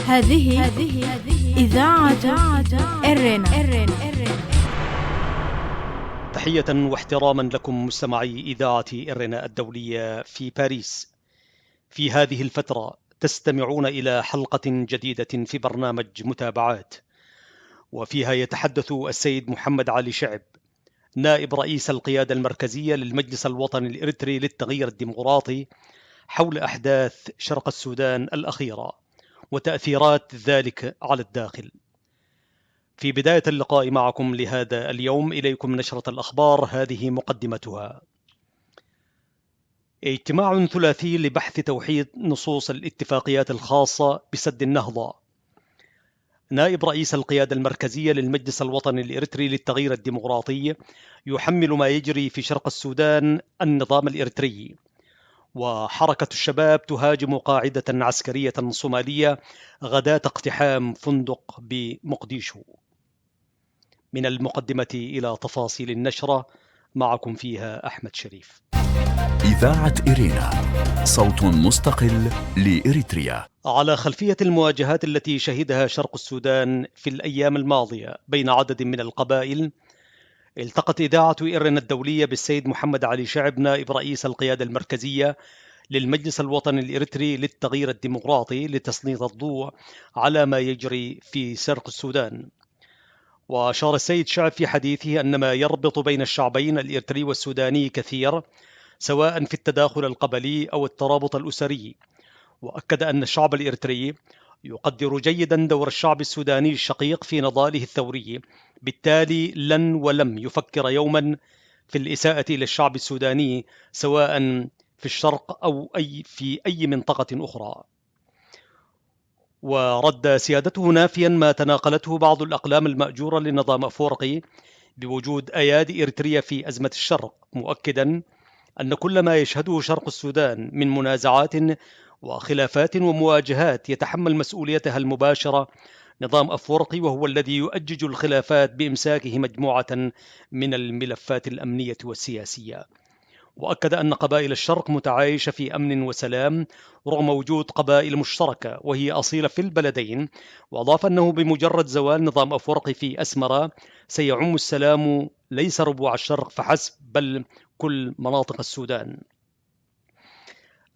هذه إذاعة إرنا. تحية واحتراما لكم مستمعي إذاعة إرنا الدولية في باريس. في هذه الفترة تستمعون إلى حلقة جديدة في برنامج متابعات، وفيها يتحدث السيد محمد علي شعب نائب رئيس القيادة المركزية للمجلس الوطني الإريتري للتغيير الديمقراطي حول أحداث شرق السودان الأخيرة وتأثيرات ذلك على الداخل. في بداية اللقاء معكم لهذا اليوم إليكم نشرة الأخبار، هذه مقدمتها. اجتماع ثلاثي لبحث توحيد نصوص الاتفاقيات الخاصة بسد النهضة. نائب رئيس القيادة المركزية للمجلس الوطني الإريتري للتغيير الديمقراطي يحمل ما يجري في شرق السودان النظام الإريتري. وحركة الشباب تهاجم قاعدة عسكرية صومالية غداة اقتحام فندق بمقديشو. من المقدمة إلى تفاصيل النشرة معكم فيها أحمد شريف. إذاعة إرينا، صوت مستقل لإريتريا. على خلفية المواجهات التي شهدها شرق السودان في الأيام الماضية بين عدد من القبائل، التقت إذاعة إرنا الدولية بالسيد محمد علي شعب نائب رئيس القيادة المركزية للمجلس الوطني الإريتري للتغيير الديمقراطي لتسليط الضوء على ما يجري في شرق السودان. وأشار السيد شعب في حديثه أن ما يربط بين الشعبين الإريتري والسوداني كثير، سواء في التداخل القبلي أو الترابط الأسري، وأكد أن الشعب الإريتري يقدر جيدا دور الشعب السوداني الشقيق في نضاله الثوري، بالتالي لن ولم يفكر يوما في الإساءة إلى الشعب السوداني سواء في الشرق أو في أي منطقة أخرى. ورد سيادته نافيا ما تناقلته بعض الأقلام المأجورة لنظام أفورقي بوجود أيادي إريتريا في أزمة الشرق، مؤكدا أن كل ما يشهده شرق السودان من منازعات وخلافات ومواجهات يتحمل مسؤوليتها المباشرة نظام أفورقي، وهو الذي يؤجج الخلافات بإمساكه مجموعة من الملفات الأمنية والسياسية. وأكد أن قبائل الشرق متعايشة في أمن وسلام رغم وجود قبائل مشتركة وهي أصيلة في البلدين، وأضاف أنه بمجرد زوال نظام أفورقي في أسمرة سيعم السلام ليس ربوع الشرق فحسب بل كل مناطق السودان.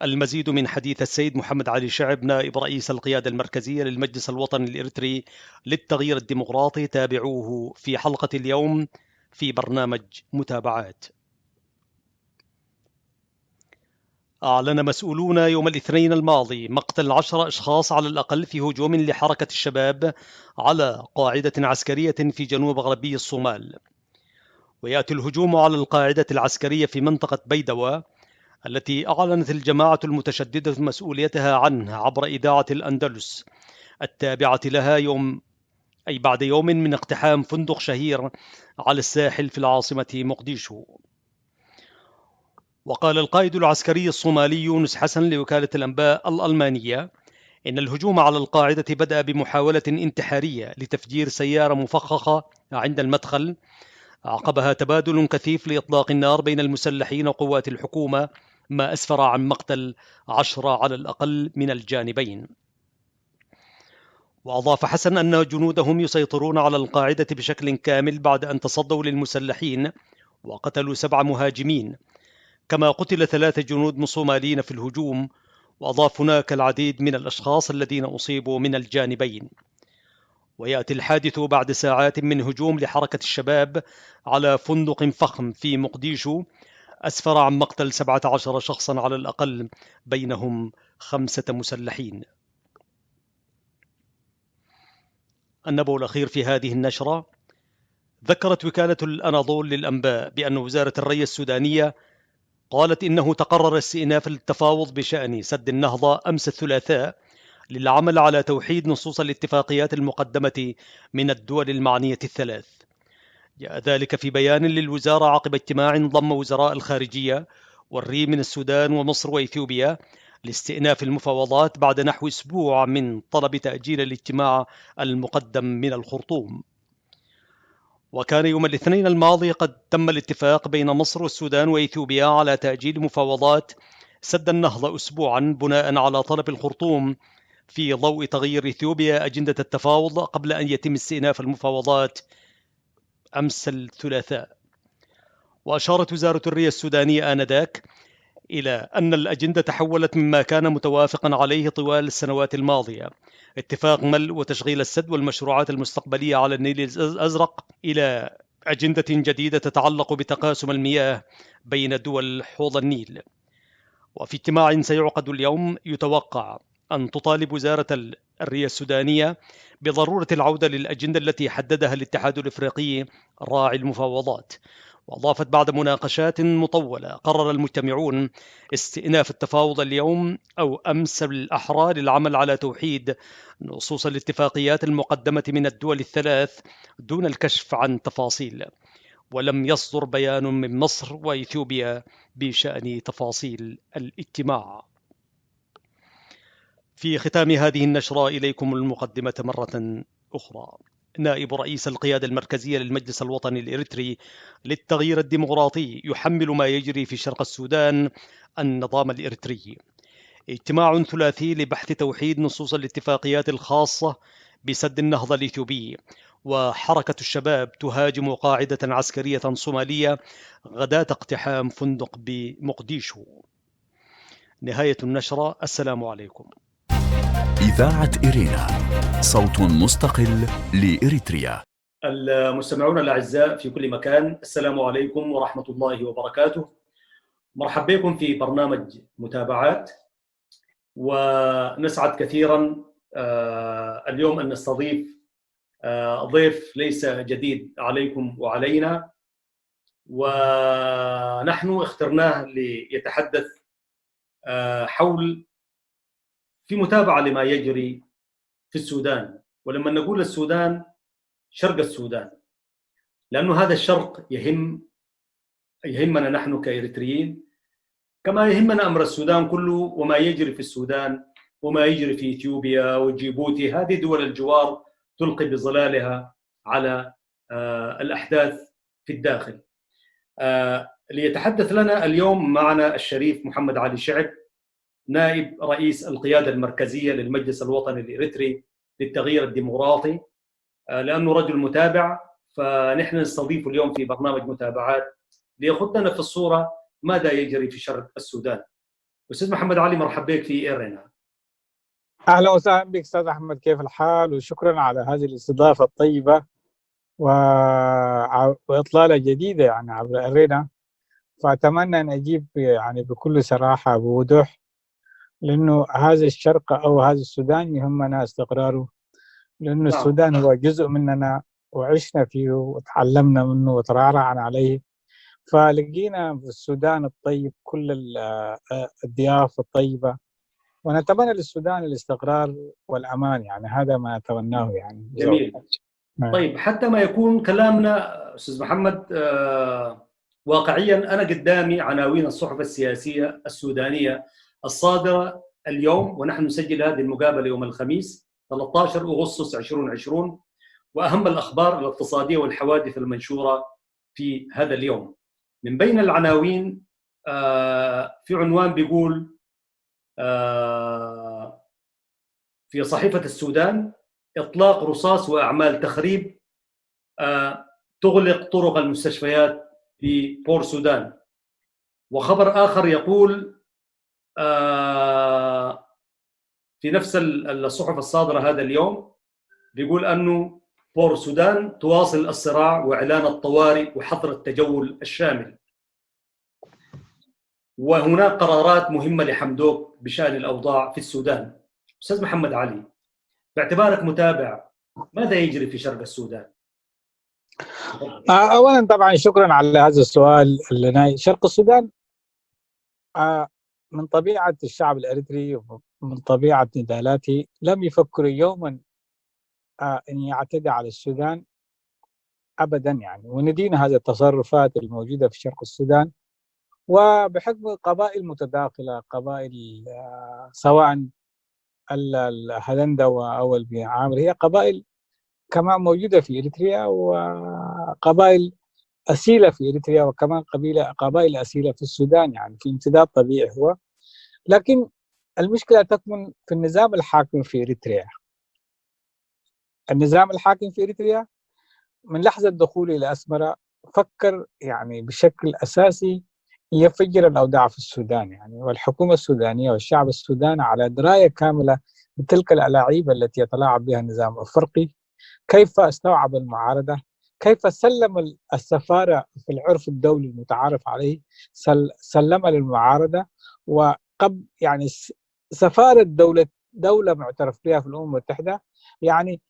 المزيد من حديث السيد محمد علي شعب نائب رئيس القيادة المركزية للمجلس الوطني الإريتري للتغيير الديمقراطي تابعوه في حلقة اليوم في برنامج متابعات. أعلن مسؤولون يوم الاثنين الماضي مقتل 10 أشخاص على الأقل في هجوم لحركة الشباب على قاعدة عسكرية في جنوب غربي الصومال. ويأتي الهجوم على القاعدة العسكرية في منطقة بيدوا التي أعلنت الجماعة المتشددة مسؤوليتها عنه عبر إذاعة الأندلس التابعة لها بعد يوم من اقتحام فندق شهير على الساحل في العاصمة مقديشو. وقال القائد العسكري الصومالي يونس حسن لوكالة الأنباء الألمانية إن الهجوم على القاعدة بدأ بمحاولة انتحارية لتفجير سيارة مفخخة عند المدخل، عقبها تبادل كثيف لإطلاق النار بين المسلحين وقوات الحكومة، ما أسفر عن مقتل 10 على الأقل من الجانبين. وأضاف حسن أن جنودهم يسيطرون على القاعدة بشكل كامل بعد أن تصدوا للمسلحين وقتلوا 7 مهاجمين، كما قتل 3 جنود صوماليين في الهجوم. وأضاف هناك العديد من الأشخاص الذين أصيبوا من الجانبين. ويأتي الحادث بعد ساعات من هجوم لحركة الشباب على فندق فخم في مقديشو أسفر عن مقتل 17 شخصا على الأقل بينهم 5 مسلحين. النبأ الأخير في هذه النشرة: ذكرت وكالة الأناضول للأنباء بأن وزارة الري السودانية قالت إنه تقرر استئناف التفاوض بشأن سد النهضة أمس الثلاثاء للعمل على توحيد نصوص الاتفاقيات المقدمة من الدول المعنية الثلاث. جاء ذلك في بيان للوزارة عقب اجتماع ضم وزراء الخارجية والري من السودان ومصر وإثيوبيا لاستئناف المفاوضات بعد نحو أسبوع من طلب تأجيل الاجتماع المقدم من الخرطوم. وكان يوم الاثنين الماضي قد تم الاتفاق بين مصر والسودان وإثيوبيا على تأجيل مفاوضات سد النهضة أسبوعا بناء على طلب الخرطوم في ضوء تغيير إثيوبيا أجندة التفاوض قبل أن يتم استئناف المفاوضات أمس الثلاثاء. وأشارت وزارة الري السودانية آنذاك إلى أن الأجندة تحولت مما كان متوافقا عليه طوال السنوات الماضية، اتفاق ملء وتشغيل السد والمشروعات المستقبلية على النيل الأزرق، إلى أجندة جديدة تتعلق بتقاسم المياه بين دول حوض النيل. وفي اجتماع سيعقد اليوم يتوقع أن تطالب وزارة الري السودانية بضرورة العودة للأجندة التي حددها الاتحاد الإفريقي راعي المفاوضات. وأضافت بعد مناقشات مطولة قرر المجتمعون استئناف التفاوض اليوم أو أمس بالأحرى للعمل على توحيد نصوص الاتفاقيات المقدمة من الدول الثلاث دون الكشف عن تفاصيل. ولم يصدر بيان من مصر وإثيوبيا بشأن تفاصيل الاجتماع. في ختام هذه النشرة إليكم المقدمة مرة أخرى. نائب رئيس القيادة المركزية للمجلس الوطني الإريتري للتغيير الديمقراطي يحمل ما يجري في شرق السودان النظام الإريتري. اجتماع ثلاثي لبحث توحيد نصوص الاتفاقيات الخاصة بسد النهضة الإثيوبي. وحركة الشباب تهاجم قاعدة عسكرية صومالية غداة اقتحام فندق بمقديشو. نهاية النشرة، السلام عليكم. إذاعة إرينا، صوت مستقل لإريتريا. المستمعون الأعزاء في كل مكان، السلام عليكم ورحمة الله وبركاته. مرحبا بكم في برنامج متابعات، ونسعد كثيرا اليوم أن نستضيف ضيف ليس جديد عليكم وعلينا، ونحن اخترناه ليتحدث حول في متابعة لما يجري في السودان. ولما نقول السودان، شرق السودان، لأنه هذا الشرق يهمنا نحن كإريتريين، كما يهمنا أمر السودان كله وما يجري في السودان وما يجري في إثيوبيا وجيبوتي. هذه دول الجوار تلقي بظلالها على الأحداث في الداخل. ليتحدث لنا اليوم معنا الشريف محمد علي شعب، نائب رئيس القيادة المركزية للمجلس الوطني الإريتري للتغيير الديمقراطي. لأنه رجل متابع، فنحن نستضيفه اليوم في برنامج متابعات ليأخذنا في الصورة ماذا يجري في شرق السودان. أستاذ محمد علي، مرحبا بك في إيرنا. أهلا وسهلا بك أستاذ أحمد، كيف الحال؟ وشكرا على هذه الاستضافة الطيبة وإطلالة جديدة يعني عبر إيرنا. فأتمنى أن أجيب يعني بكل صراحة بوضوح، لأنه هذا الشرق أو هذا السودان يهمنا استقراره، لأنه السودان هو جزء مننا وعشنا فيه وتعلمنا منه وترعرعنا عليه. فلقينا في السودان الطيب كل الضيافة الطيبة، ونتمنى للسودان الاستقرار والأمان، يعني هذا ما نتمناه يعني. جميل. طيب، حتى ما يكون كلامنا أستاذ محمد واقعيا، أنا قدامي عناوين الصحف السياسية السودانية الصادرة اليوم، ونحن نسجل هذه المقابلة يوم الخميس 13 أغسطس 2020، وأهم الأخبار الاقتصادية والحوادث المنشورة في هذا اليوم. من بين العناوين في عنوان بيقول في صحيفة السودان: إطلاق رصاص وأعمال تخريب تغلق طرق المستشفيات في بور سودان. وخبر آخر يقول في نفس الصحف الصادرة هذا اليوم، بيقول أنه بور سودان تواصل الصراع وإعلان الطوارئ وحظر التجول الشامل. وهناك قرارات مهمة لحمدوك بشأن الأوضاع في السودان. أستاذ محمد علي، باعتبارك متابع، ماذا يجري في شرق السودان؟ أولا طبعا شكرا على هذا السؤال. شرق السودان من طبيعة الشعب الإريتري ومن طبيعة نضالاته لم يفكروا يوما أن يعتدي على السودان أبدا يعني، وندين هذه التصرفات الموجودة في شرق السودان. وبحكم قبائل متداخلة، قبائل سواء الهدندوة أو البيعامر، هي قبائل كمان موجودة في إريتريا، وقبائل أسيلة في إريتريا، وكمان قبائل أسيلة في السودان، يعني في امتداد طبيعي هو. لكن المشكلة تكمن في النظام الحاكم في إريتريا. النظام الحاكم في إريتريا من لحظة دخوله إلى أسمرة فكر يعني بشكل أساسي يفجر الأوضاع في السودان يعني، والحكومة السودانية والشعب السوداني على دراية كاملة بتلك الألاعيب التي يتلاعب بها النظام الأفريقي. كيف استوعب المعارضة؟ كيف سلم السفارة في العرف الدولي المتعارف عليه، سلم للمعارضة، وقبل يعني سفارة دولة معترف بها في الأمم المتحدة، يعني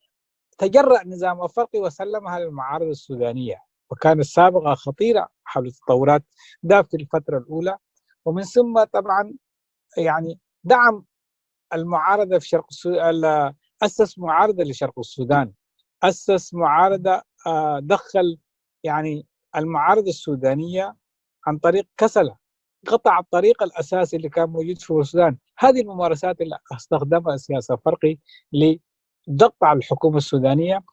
تجرأ نظام أفريقي وسلمها للمعارضة السودانية، وكانت سابقة خطيرة حول التطورات ده في الفترة الأولى. ومن ثم طبعا يعني دعم المعارضة في شرق السودان، أسس معارضة لشرق السودان، أسس معارضة، دخل يعني المعارضة السودانية عن طريق كسلة، قطع الطريق الأساسي اللي كان موجود في السودان. هذه الممارسات اللي استخدمها السياسة الفرقي لضغط على الحكومة السودانية،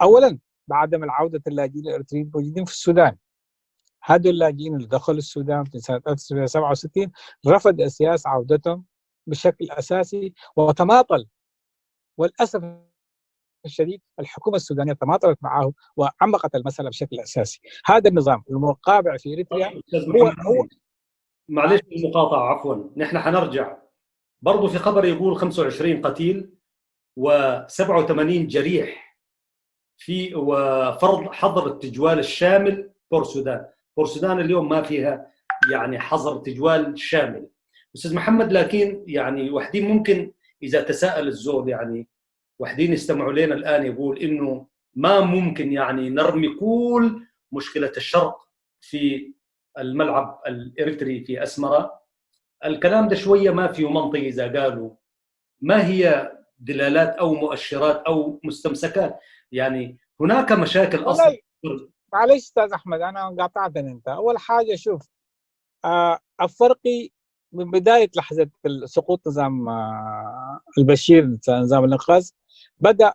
أولا بعدم العودة اللاجئين الإريتريين الموجودين في السودان. هذول اللاجئين اللي دخلوا السودان في سنة 1967 رفض السياسة عودتهم بشكل أساسي وتماطل، والأسف الشديد الحكومة السودانية تماطلت معه وعمقت المسألة بشكل أساسي. هذا النظام المقابع في إريتريا هو معلش المقاطعة، عفوا، نحن حنرجع برضو في خبر يقول 25 قتيل و87 جريح في وفرض حظر التجوال الشامل بورسودان. بورسودان اليوم ما فيها يعني حظر تجوال شامل أستاذ محمد، لكن يعني وحدين ممكن إذا تساءل الزول، يعني وحدين يستمعوا لنا الآن يقول إنه ما ممكن يعني نرمي كل مشكلة الشرق في الملعب الإريتري في أسمرة. الكلام ده شوية ما فيه منطق إذا قالوا ما هي دلالات أو مؤشرات أو مستمسكات، يعني هناك مشاكل أصلا. معلش أستاذ أحمد، أنا قاطعتني أنت. أول حاجة شوف، الفرقي من بداية لحظة سقوط نظام البشير، نظام الإنقاذ، بدأ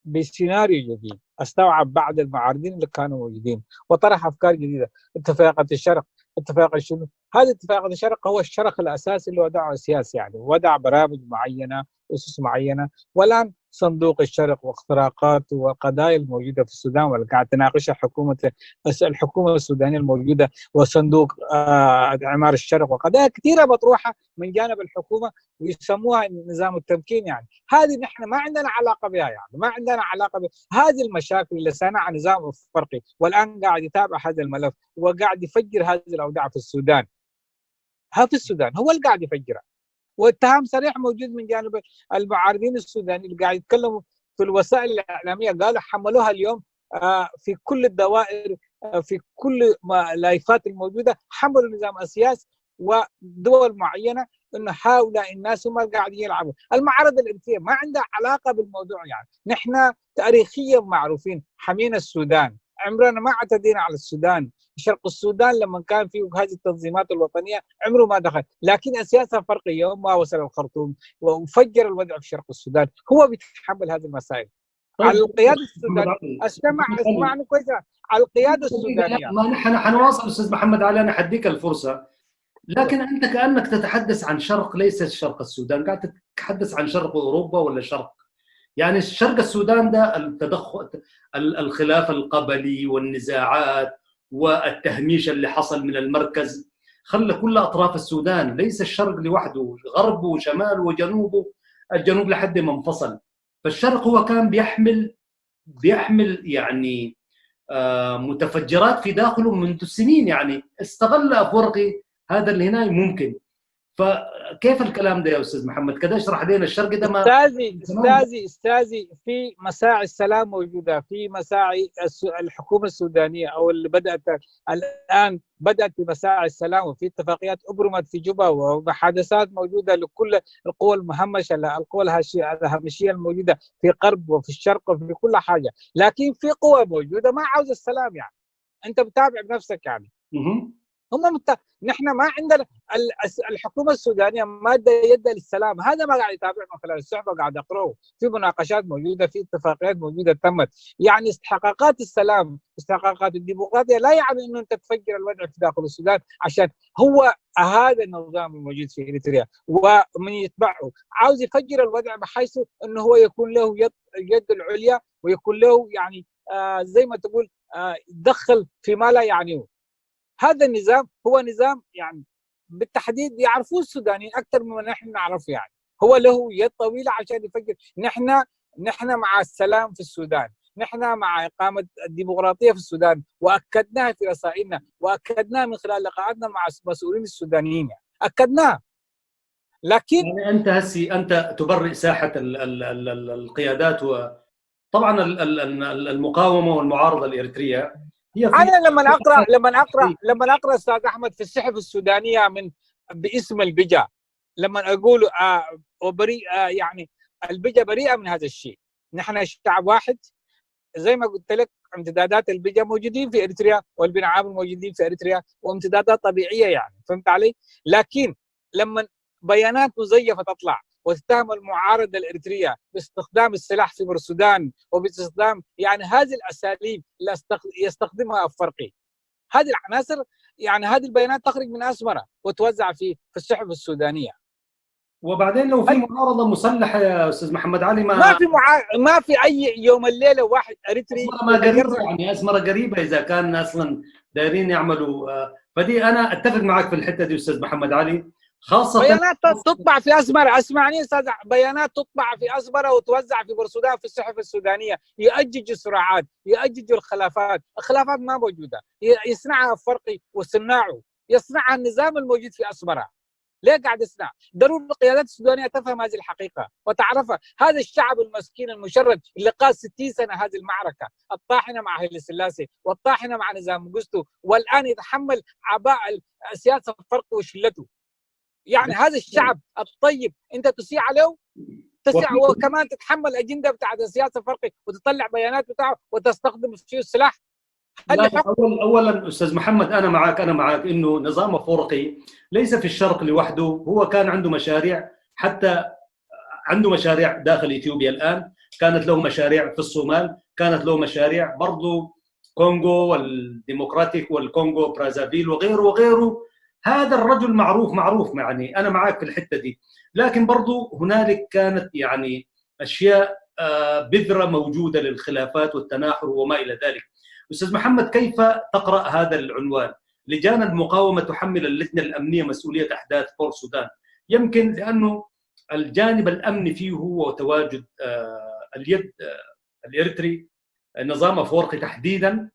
بسيناريو جديد، استوعب بعض المعارضين اللي كانوا موجودين وطرح أفكار جديدة. اتفاقية الشرق، اتفاق الشنو، هذا اتفاق الشرق هو الشرق الأساسي اللي وضعه السياسي، يعني وضع برامج معينة، أسس معينة. والآن صندوق الشرق واختراقات والقضايا الموجودة في السودان واللي قاعد تناقشها الحكومة السودانية الموجودة، وصندوق إعمار الشرق وقضايا كثيرة مطروحة من جانب الحكومة ويسموها نظام التمكين. يعني هذه نحن ما عندنا علاقة بها، يعني ما عندنا علاقة بها. هذه المشاكل اللي صنعها نظام الفرقي والآن قاعد يتابع هذا الملف وقاعد يفجر هذه الأوضاع في السودان. ها في السودان هو اللي قاعد يفجرها، واتهام صريح موجود من جانب المعارضين السودانيين اللي قاعد يتكلموا في الوسائل الإعلامية، قالوا حملوها اليوم في كل الدوائر، في كل ما لايفات الموجودة، حملوا نظام السياسي ودول معينة انه هؤلاء الناس هم اللي قاعدين يلعبوا. المعارضة الإريترية ما عندها علاقة بالموضوع، يعني نحن تاريخيا معروفين حمينا السودان، عمرنا ما اعتدينا على السودان. شرق السودان لما كان فيه هذه التنظيمات الوطنية عمره ما دخل، لكن السياسة الفرقيه يوم ما وصل الخرطوم وفجر الوضع في شرق السودان هو بيتحمل هذه المسائل. طيب. على القيادة السودانية، اسمعني كويس، على القيادة السودانية. ما نحن حنواصل استاذ محمد علي، انا حديك الفرصة، لكن انت كانك تتحدث عن شرق ليس شرق السودان، قاعد تتحدث عن شرق اوروبا ولا شرق، يعني شرق السودان ده التدخل، الخلاف القبلي والنزاعات والتهميش اللي حصل من المركز خلى كل أطراف السودان، ليس الشرق لوحده، غربه وشماله وجنوبه، الجنوب لحد ما انفصل. فالشرق هو كان بيحمل يعني متفجرات في داخله منذ سنين، يعني استغل أفورقي هذا اللي هنا ممكن. فكيف الكلام ده يا استاذ محمد؟ كده اشرح لنا الشرق ده. ما استاذي في مساعي السلام موجودة، في مساعي الحكومة السودانية او اللي بدات الان، بدات بمساعي السلام، وفي اتفاقيات ابرمت في جوبا، ومحادثات موجودة لكل القوى المهمشه، القوى الهامشيه الموجودة في غرب وفي الشرق وفي كل حاجة، لكن في قوى موجودة ما عاوزه السلام. يعني انت بتابع بنفسك يعني. هم نحن ما عندنا الحكومة السودانية مادة يدها للسلام، هذا ما قاعد يتابع من خلال الصحف وقاعد اقراه، في مناقشات موجودة، في اتفاقيات موجودة تمت، يعني استحقاقات السلام، استحقاقات الديمقراطية لا يعني انه انت تفجر الوضع في داخل السودان، عشان هو هذا النظام الموجود في اريتريا ومن يتبعه عاوز يفجر الوضع بحيث انه هو يكون له يد العليا، ويكون له يعني زي ما تقول يتدخل فيما لا يعنيه. هذا النظام هو نظام يعني بالتحديد يعرفوه السودانيين اكثر مما نحن نعرفه، يعني هو له يد طويلة عشان يفجر. نحن مع السلام في السودان، نحن مع اقامه الديمقراطية في السودان، واكدناها في رسائلنا، واكدناها من خلال لقاءاتنا مع المسؤولين السودانيين، يعني اكدناها. لكن يعني انت هسي انت تبرئ ساحة ال ال ال القيادات، وطبعا المقاومة والمعارضة الاريتريه. انا لما اقرا استاذ احمد في الصحف السودانية من باسم البجا، لما اقول وبريء يعني البجا بريئة من هذا الشيء، نحن شعب واحد زي ما قلت لك، امتدادات البجا موجودين في اريتريا والبن عامر موجودين في اريتريا، وامتدادات طبيعية يعني، فهمت علي؟ لكن لما بيانات مزيفة تطلع وتتهم المعارضة الاريتريه باستخدام السلاح في السودان وباستخدام يعني هذه الاساليب اللي يستخدمها الفرقي، هذه العناصر يعني هذه البيانات تخرج من اسمره وتوزع في الصحف السودانية. وبعدين لو في معارضة مسلحة يا استاذ محمد علي، ما في اي يوم الليلة واحد اريتري ما قريبه، يعني اسمره قريبه اذا كان اصلا دايرين يعملوا. فدي انا اتفق معك في الحتة دي استاذ محمد علي، خاصة بيانات تطبع في أسمرة، اسمعني استاذ، بيانات تطبع في أسمرة وتوزع في بورسودان في الصحف السودانية، يأجج الصراعات، يأجج الخلافات، الخلافات ما موجودة، يصنعها الفرقي وصناعة، يصنعها النظام الموجود في أسمرة. ليه قاعد يصنع؟ ضروري القيادات السودانية تفهم هذه الحقيقة وتعرفها، هذا الشعب المسكين المشرد اللي قاد 60 سنة هذه المعركة الطاحنة مع هيلي سلاسي والطاحنة مع نظام منقستو، والآن يتحمل عباء السياسة الفرق وشلته. يعني هذا الشعب الطيب انت تسيء عليه، تسيء وكمان تتحمل اجندة بتاعت السياسة الفرقي وتطلع بيانات بتاعه وتستخدم فيه السلاح. اولا استاذ محمد انا معك انه نظام افورقي ليس في الشرق لوحده، هو كان عنده مشاريع، حتى عنده مشاريع داخل اثيوبيا الان، كانت له مشاريع في الصومال، كانت له مشاريع برضه كونغو والديمقراطيك والكونغو برازافيل وغيره وغيره. هذا الرجل معروف يعني أنا معاك في الحتة دي، لكن برضو هنالك كانت يعني أشياء بذرة موجودة للخلافات والتناحر وما إلى ذلك. أستاذ محمد، كيف تقرأ هذا العنوان؟ لجان المقاومة تحمل اللجنة الأمنية مسؤولية أحداث بور السودان. يمكن لأنه الجانب الأمني فيه هو تواجد اليد الإريتري، النظام أفورقي تحديدا.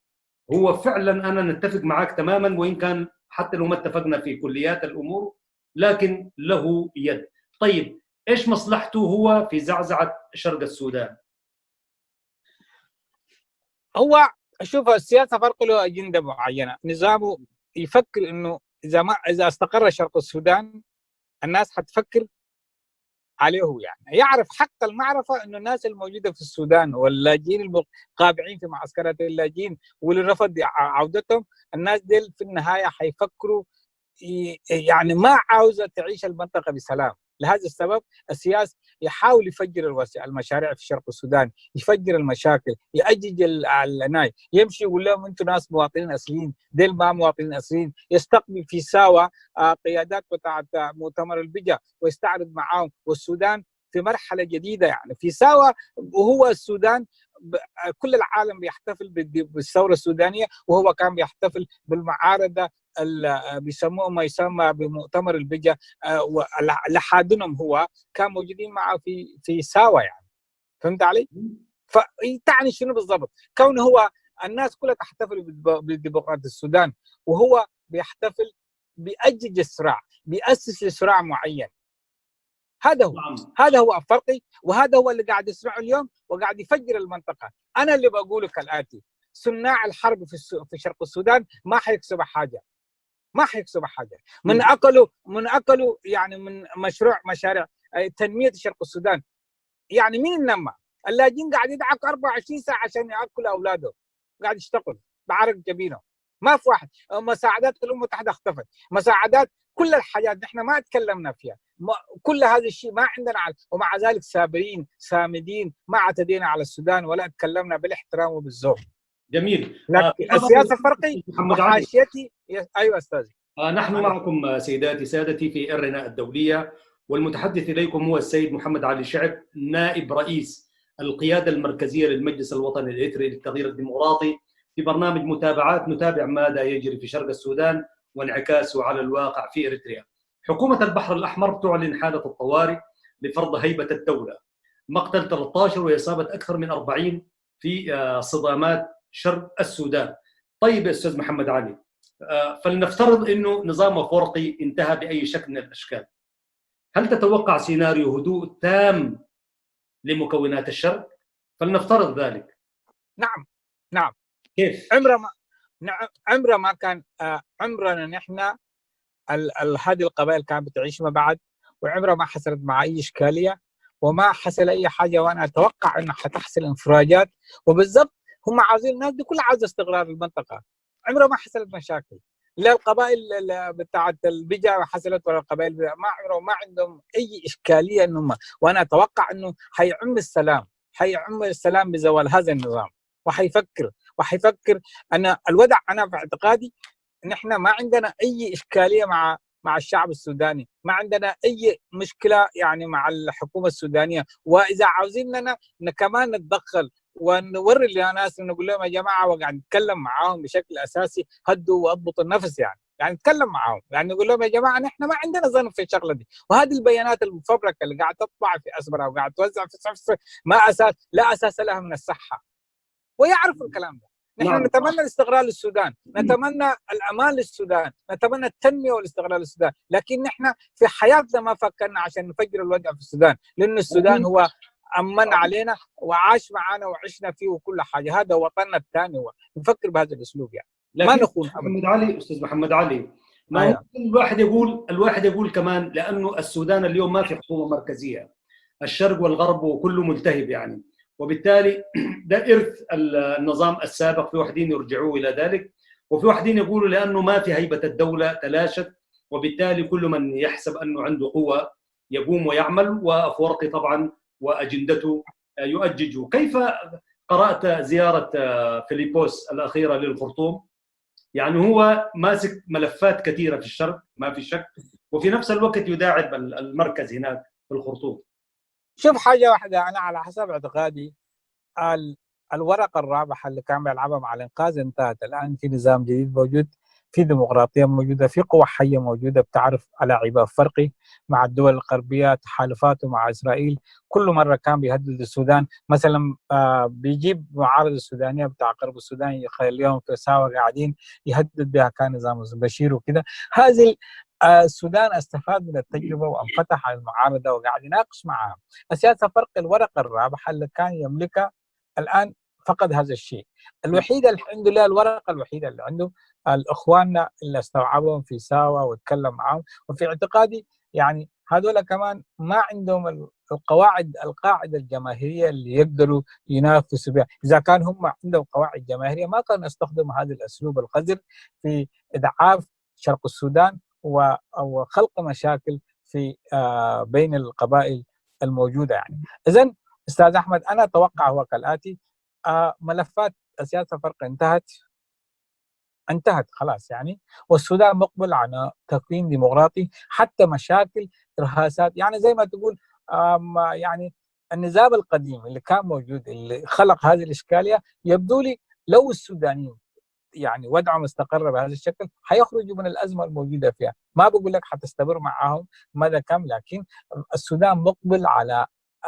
هو فعلا أنا نتفق معك تماما، وإن كان حتى لو ما اتفقنا في كليات الامور، لكن له يد. طيب ايش مصلحته هو في زعزعة شرق السودان؟ هو شوف، السياسة فرق له اجندة معينة، نظامه يفكر انه اذا استقر شرق السودان الناس حتفكر عليه، يعني يعرف حق المعرفة انه الناس الموجودة في السودان واللاجئين القابعين في معسكرات اللاجئين واللي رفض عودتهم، الناس ديل في النهاية حيفكروا يعني ما عاوزه تعيش المنطقة بسلام. لهذا السبب السياس يحاول يفجر المشاريع في شرق السودان، يفجر المشاكل، يأجج الناي، يمشي يقول لهم انتم ناس مواطنين اصليين، ديل ما مواطنين اصليين، يستقبل في ساوى قيادات بتاعت مؤتمر البجا ويستعرض معاهم، والسودان في مرحلة جديدة يعني في ساوى، وهو السودان كل العالم بيحتفل بالثورة السودانية، وهو كان بيحتفل بالمعارضه بيسموه ما يسمى بمؤتمر البجا، لحادنهم هو كان موجودين معه في ساوى يعني. فهمت علي؟ فتعني شنو بالضبط؟ كونه هو الناس كلها تحتفل بديمقراطيه السودان، وهو بيحتفل بيأجج الصراع، بيأسس لصراع معين. هذا هو هذا هو الفرقي، وهذا هو اللي قاعد يصنعه اليوم وقاعد يفجر المنطقة. انا اللي بقوله كالاتي: صناع الحرب في شرق السودان ما حيكسبوا حاجة، ما حيكسبوا حاجة. من اكلوا يعني من مشاريع تنمية شرق السودان. يعني مين النمى؟ اللاجئين قاعد يدعك 24 ساعة عشان ياكل اولاده، قاعد يشتغل بعرق جبينه. ما في واحد. مساعدات الامم المتحدة اختفت، مساعدات كل الحاجات نحن ما تكلمنا فيها، كل هذا الشيء ما عندنا ومع ذلك صابرين سامدين، ما اعتدينا على السودان ولا تكلمنا بالاحترام وبالذوق. جميل. لكن السياسة الفرقي وحاشيتي. ايوه استاذي. نحن معكم سيداتي سادتي في إرنا الدولية، والمتحدث اليكم هو السيد محمد علي شعب، نائب رئيس القيادة المركزية للمجلس الوطني الإريتري للتغيير الديمقراطي، في برنامج متابعات نتابع ماذا يجري في شرق السودان وانعكاسه على الواقع في إريتريا. حكومة البحر الأحمر تعلن حالة الطوارئ لفرض هيبة الدولة. مقتل 13 وإصابة أكثر من 40 في صدامات شرق السودان. طيب يا أستاذ محمد علي، فلنفترض أنه نظام أفورقي انتهى بأي شكل من الأشكال، هل تتوقع سيناريو هدوء تام لمكونات الشرق؟ فلنفترض ذلك. نعم نعم. كيف؟ عمره ما كان، عمرنا نحن هذه القبائل كانت بتعيش ما بعد، وعمره ما حصلت مع اي اشكالية وما حصل اي حاجة، وانا اتوقع انه حتحصل انفراجات، وبالضبط هم عاوزين الناس دي كلها عاوزه استقرار المنطقة. عمره ما حصلت مشاكل، لا القبائل بتاعت البجا حصلت ولا القبائل، ما عمره ما عندهم اي اشكالية انهم، وانا اتوقع انه حيعم السلام، حيعم السلام بزوال هذا النظام، وحيفكر ان الوضع، انا في اعتقادي نحن ما عندنا اي اشكالية مع الشعب السوداني، ما عندنا اي مشكلة يعني مع الحكومة السودانية، واذا عاوزيننا كمان نتدخل ونوري للناس ونقول لهم يا جماعة، وقاعد نتكلم معاهم بشكل اساسي، هدوا واضبطوا النفس، يعني نتكلم معاهم، يعني نقول لهم يا جماعة نحن ما عندنا ذنب في الشغلة دي، وهذه البيانات المفبركه اللي قاعد تطبع في اسمره وقاعد توزع في صفصف ما اساس، لا اساس لها من الصحة، ويعرفوا الكلام ده. نحن نتمنى الاستقرار للسودان، نتمنى الامان للسودان، نتمنى التنمية والاستقرار للسودان، لكن نحن في حياتنا ما فكرنا عشان نفجر الوضع في السودان، لأن السودان هو أمن علينا وعاش معنا وعشنا فيه وكل حاجة، هذا وطننا الثاني، هو نفكر بهذا الاسلوب يعني. ما نخون محمد علي، استاذ محمد علي، ما أيوة. الواحد يقول كمان لانه السودان اليوم ما في حكومة مركزية، الشرق والغرب وكله ملتهب يعني، وبالتالي ده إرث النظام السابق، في واحدين يرجعوه إلى ذلك، وفي واحدين يقولوا لأنه ما في هيبة الدولة تلاشت، وبالتالي كل من يحسب أنه عنده قوة يقوم ويعمل، وأفورقي طبعا وأجندته يؤججه. كيف قرأت زيارة فيليبوس الأخيرة للخرطوم؟ يعني هو ماسك ملفات كثيرة في الشرق ما في شك، وفي نفس الوقت يداعب المركز هناك في الخرطوم. شوف حاجة واحدة، أنا على حسب اعتقادي الورقة الرابحة اللي كان بيلعبها مع الإنقاذ انتهت. الآن في نظام جديد موجود، في ديمقراطية موجودة، في قوى حية موجودة بتعرف على عباء فرقي مع الدول الغربية، تحالفاته مع إسرائيل، كل مرة كان بيهدد السودان، مثلا بيجيب معارضة السودانية بتاع غرب السودان يخليهم في ساوى قاعدين يهدد بها، كان نظام بشير وكده. هذه السودان استفاد من التجربة وانفتح على المعارضة وقاعد يناقش معها. السياسة فرق الورقة الرابحة اللي كان يملكها الآن فقد هذا الشيء. الوحيدة الحمد لله، الورقة الوحيدة اللي عنده الإخواننا اللي استوعبهم في ساوى وتكلم معهم، وفي اعتقادي يعني هذول كمان ما عندهم القواعد، القاعدة الجماهيرية اللي يقدروا ينافسوا بها. إذا كان هم عندهم قواعد جماهيرية ما كانوا يستخدموا هذا الأسلوب القذر في إضعاف شرق السودان وخلق مشاكل في بين القبائل الموجودة يعني. إذن أستاذ أحمد، أنا أتوقع هو كالآتي: ملفات السياسة فرق انتهت خلاص يعني، والسودان مقبل على تكوين ديمقراطي، حتى مشاكل إرهاسات يعني زي ما تقول يعني النظام القديم اللي كان موجود اللي خلق هذه الإشكالية، يبدو لي لو السودانيين يعني وضعهم استقر بهذا الشكل حيخرجوا من الأزمة الموجودة فيها. ما بقول لك حتستمر معهم مدى كم، لكن السودان مقبل على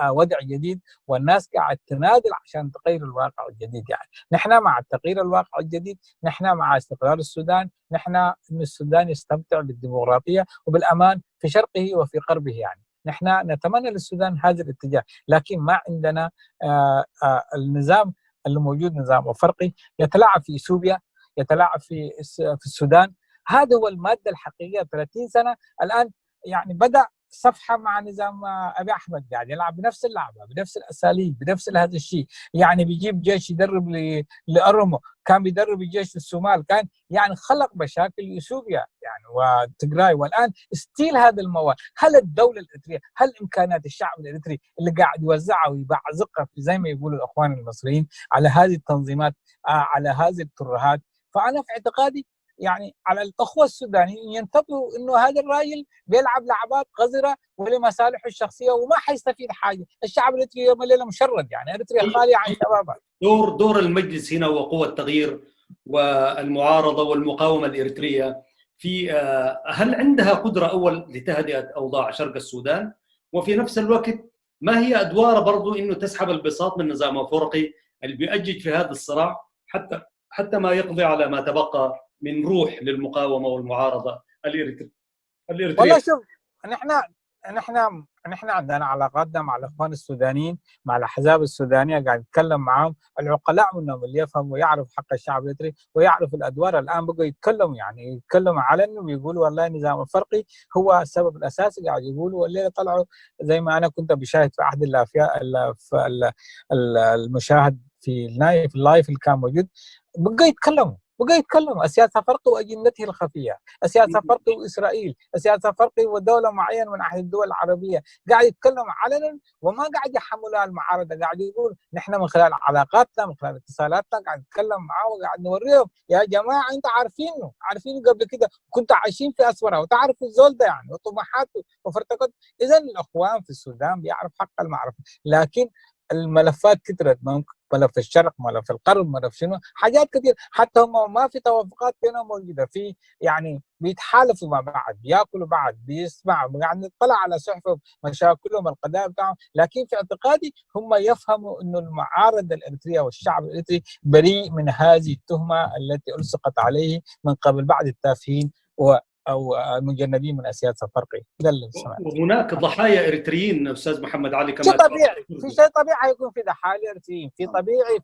وضع جديد، والناس قاعد تنادل عشان تغير الواقع الجديد. يعني نحن مع تغيير الواقع الجديد، نحن مع استقرار السودان، نحن ان السودان يستمتع بالديمقراطية وبالأمان في شرقه وفي غربه. يعني نحن نتمنى للسودان هذا الاتجاه، لكن ما عندنا النظام اللي موجود، نظام وفرقي يتلاعب في اثيوبيا، يتلاعب في السودان. هذا هو المادة الحقيقية. 30 سنة الآن يعني بدأ صفحة مع نظام أبي أحمد، قاعد يلعب بنفس اللعبة، بنفس الأساليب، بنفس هذا الشيء. يعني بيجيب جيش يدرب لأرمو. كان بيدرب الجيش في الصومال، كان يعني خلق مشاكل اثيوبيا يعني وتجراي. والان still هذا الموال. هل الدولة الاريتريه، هل امكانات الشعب الاريتري اللي قاعد يوزعها ويبعزقها زي ما يقولوا الاخوان المصريين على هذه التنظيمات، على هذه الترهات؟ فانا في اعتقادي يعني على الاخوة السودانيين ينتبهوا انه هذا الراجل بيلعب لعبات قذرة ولمصالحه الشخصية وما حيستفيد حاجة. الشعب الاريتري يوم الليلة مشرد، يعني اريتريا خالية عن شبابها. دور المجلس هنا وقوى التغيير والمعارضة والمقاومة الاريتريه في، هل عندها قدره اول لتهدئه اوضاع شرق السودان؟ وفي نفس الوقت ما هي ادوارها برضو انه تسحب البساط من نظام افورقي اللي بيؤجج في هذا الصراع حتى ما يقضي على ما تبقى من روح للمقاومة والمعارضة الاريتريه؟ والله شوف، نحن عندنا علاقاتنا مع الاخوان السودانيين، مع الاحزاب السودانية، قاعد نتكلم معاهم، العقلاء منهم اللي يفهم ويعرف حق الشعب الاريتري ويعرف الادوار. الان بقوا يتكلموا، يعني يتكلموا علنا ويقولوا والله النظام الفرقي هو السبب الاساسي، قاعد يقولوا. والليلة طلعوا زي ما انا كنت بشاهد في احد المشاهد في ال live اللي كان موجود، بقوا يتكلموا السياسة فرقي وأجندته الخفية، السياسة فرقي وإسرائيل، السياسة فرقي ودولة معينة من أحد الدول العربية، قاعد يتكلم علنا وما قاعد يحملها المعارضة، قاعد يقول نحن من خلال علاقاتنا، من خلال اتصالاتنا قاعد نتكلم معاه وقاعد نوريهم يا جماعة أنت عارفينه قبل كده، كنتوا عايشين في أسورة وتعرفوا الزول ده يعني وطموحاته وفرتكته. إذا الأخوان في السودان بيعرف حق المعرفة، لكن الملفات كثرت، ملف الشرق، ملف الغرب، ملف شنو، حاجات كثير، حتى هم ما في توافقات بينهم موجودة، في يعني بيتحالفوا مع بعض، بياكلوا بعض، بيسمعوا، يعني نطلع على صحفهم، مشاكلهم، القضايا بتاعهم. لكن في اعتقادي هم يفهموا انه المعارضة الاريتريه والشعب الاريتري بريء من هذه التهمة التي الصقت عليه من قبل بعض التافهين او المجندين من السياسة الفرقي. ده اللي سمعت. وهناك ضحايا اريتريين استاذ محمد علي كما شيء طبيعي، في شيء طبيعي يكون في ضحايا اريتريين، في طبيعي،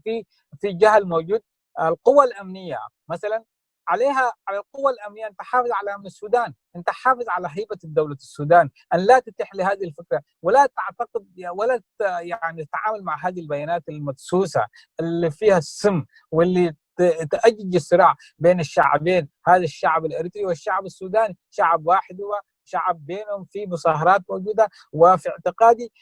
في في جهل موجود. القوى الامنية مثلا عليها، على القوى الامنية ان تحافظ على امن السودان، ان تحافظ على هيبة دولة السودان، ان لا تتيح لهذه الفكرة ولا تعتقد ولا يعني تتعامل مع هذه البيانات المدسوسه اللي فيها السم واللي تأجج الصراع بين الشعبين، هذا الشعب الاريتري والشعب السوداني، شعب واحد هو شعب بينهم في مصاهرات موجودة. وفي اعتقادي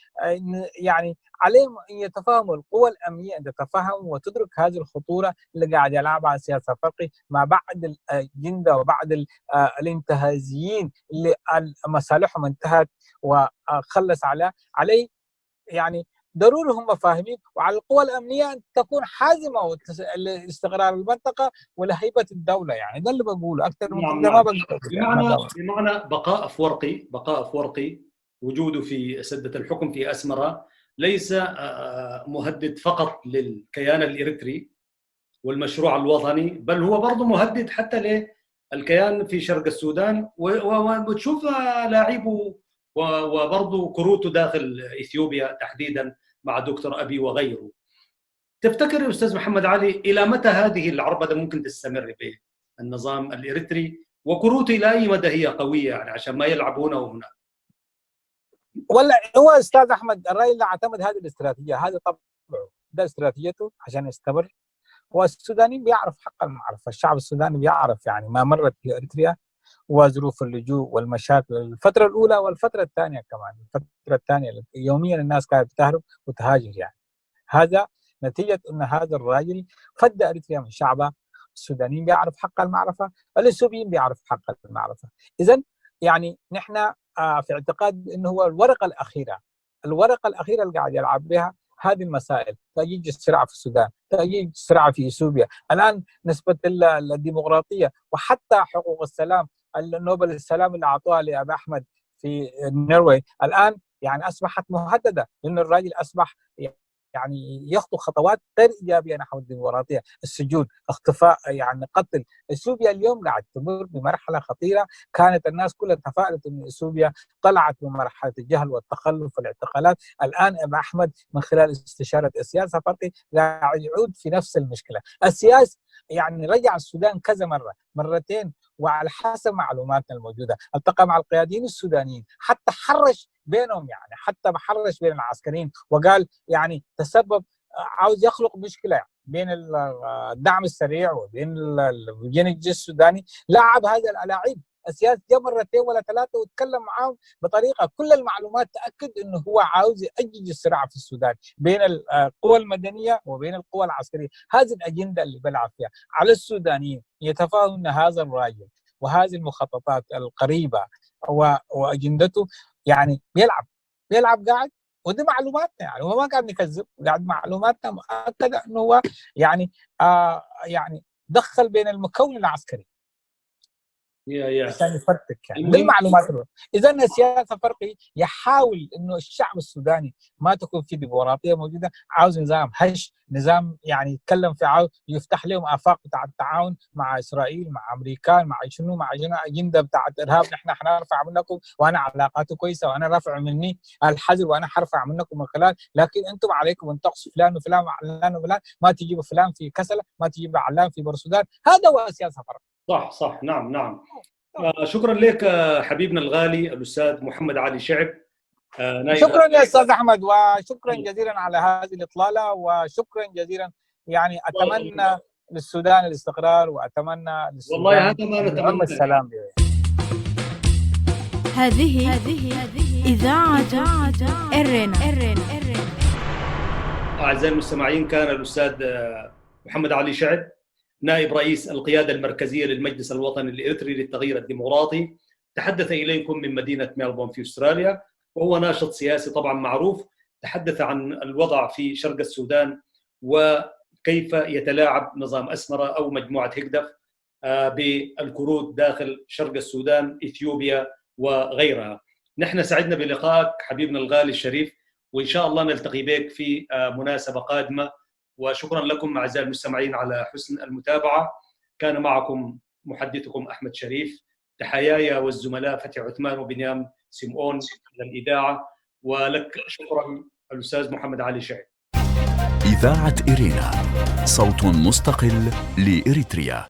يعني عليهم ان يتفاهموا، القوى الامنية ان تتفهم وتدرك هذه الخطورة اللي قاعد يلعبها السياسة الفرقي مع بعض الجنده وبعض الانتهازيين اللي مصالحهم انتهت وخلص عليه. يعني ضروري هم فاهمين، وعلى القوى الامنية ان تكون حازمة لاستقرار المنطقة ولهيبه الدولة. يعني ده اللي بقوله اكثر من كده ما بقدر. بمعنى بقاء افورقي وجوده في سده الحكم في اسمره ليس مهدد فقط للكيان الاريتري والمشروع الوطني، بل هو برضه مهدد حتى للكيان في شرق السودان، وتشوف لاعبه وبرضه كروته داخل اثيوبيا تحديدا مع دكتور ابي وغيره. تفتكر يا استاذ محمد علي الى متى هذه العربده ممكن تستمر بالنظام الاريتري، وكروته الى اي مدى هي قوية يعني عشان ما يلعب هنا وهناك؟ ولا هو استاذ احمد الراي اللي اعتمد هذه الاستراتيجية، هذا طبعه، ده استراتيجيته عشان يستمر. والسودانيين بيعرف حق المعرفة، الشعب السوداني بيعرف يعني ما مرت في اريتريا وظروف اللجوء والمشاكل الفترة الأولى والفترة الثانية كمان، الفترة الثانية يوميا الناس كانت بتهرب وتهاجر. يعني هذا نتيجة أن هذا الراجل فدى أريتريا من شعبه. السودانيين بيعرف حق المعرفة، الإثيوبيين بيعرف حق المعرفة. إذن يعني نحن في اعتقاد أنه هو الورقة الأخيرة، الورقة الأخيرة اللي قاعد يلعب بها هذه المسائل، تأجيج الصراع في السودان، تأجيج الصراع في إثيوبيا، الآن نسبة الديمقراطية وحتى حقوق السلام، النوبل السلام اللي أعطوها لأبي أحمد في النرويج الآن يعني أصبحت مهددة، لأن الراجل أصبح يعني يخطو خطوات غير إيجابية نحو الديمقراطية، السجون، اختفاء، يعني قتل. اثيوبيا اليوم قاعد تمر بمرحلة خطيرة، كانت الناس كلها تفائلت ان اثيوبيا طلعت من مرحلة الجهل والتخلف والاعتقالات، الآن أبي أحمد من خلال استشارة السياسة فرقي قاعد يعود في نفس المشكلة. السياسة يعني رجع السودان كذا مرة، مرتين، وعلى حسب معلوماتنا الموجودة التقى مع القياديين السودانيين، حتى حرش بينهم، يعني حتى حرش بين العسكريين وقال يعني تسبب، عاوز يخلق مشكلة بين الدعم السريع وبين الجيش السوداني، لعب هذا الالاعيب السياسي، جاء مرتين ولا ثلاثة وتكلم معاهم بطريقة كل المعلومات تاكد انه هو عاوز يأجج الصراع في السودان بين القوى المدنية وبين القوى العسكرية. هذه الاجندة اللي بيلعب فيها. على السودانيين يتفاهموا ان هذا الراجل وهذه المخططات القريبة واجندته يعني بيلعب قاعد، ودي معلوماتنا، يعني هو ما قاعد نكذب، قاعد معلوماتنا مؤكدة انه هو يعني يعني دخل بين المكون العسكري عشان يفرتك يعني بالمعلومات. اذا السياسة فرقي يحاول انه الشعب السوداني ما تكون في ديمقراطية موجودة، عاوز نظام هش، نظام يعني يتكلم في، عاوز يفتح لهم افاق بتاع التعاون مع اسرائيل، مع امريكان، مع شنو مع شنو، اجندة بتاعت ارهاب، نحن حنرفع منكم وانا علاقاتي كويسة وانا رافع مني الحجر وانا حرفع منكم الخلال، لكن انتم عليكم ان تقصوا فلان وفلان وعلان وفلان، ما تجيبوا فلان في كسله، ما تجيبوا علان في بورسودان. هذا هو السياسة فرق. صح صح، نعم نعم. شكرا لك حبيبنا الغالي الاستاذ محمد علي شعب. شكرا يا استاذ احمد، وشكرا جزيلا على هذه الاطلاله، وشكرا جزيلا، يعني اتمنى للسودان الاستقرار، واتمنى للسودان والله هذا ما نتمنى، السلام. هذه اذاعة إرنا. اعزائي المستمعين، كان الاستاذ محمد علي شعب نائب رئيس القيادة المركزية للمجلس الوطني الإريتري للتغيير الديمقراطي، تحدث إليكم من مدينة ميلبورن في أستراليا، وهو ناشط سياسي طبعا معروف. تحدث عن الوضع في شرق السودان وكيف يتلاعب نظام أسمرة أو مجموعة هجدف بالكروت داخل شرق السودان، إثيوبيا وغيرها. نحن سعدنا بلقائك حبيبنا الغالي الشريف، وإن شاء الله نلتقي بك في مناسبة قادمة. وشكرا لكم أعزائي المستمعين على حسن المتابعة. كان معكم محدثكم أحمد شريف، تحياي والزملاء فتحي عثمان وبنيام سيمون للإذاعة، ولك شكرا الأستاذ محمد علي شعب. إذاعة إرينا، صوت مستقل لإريتريا.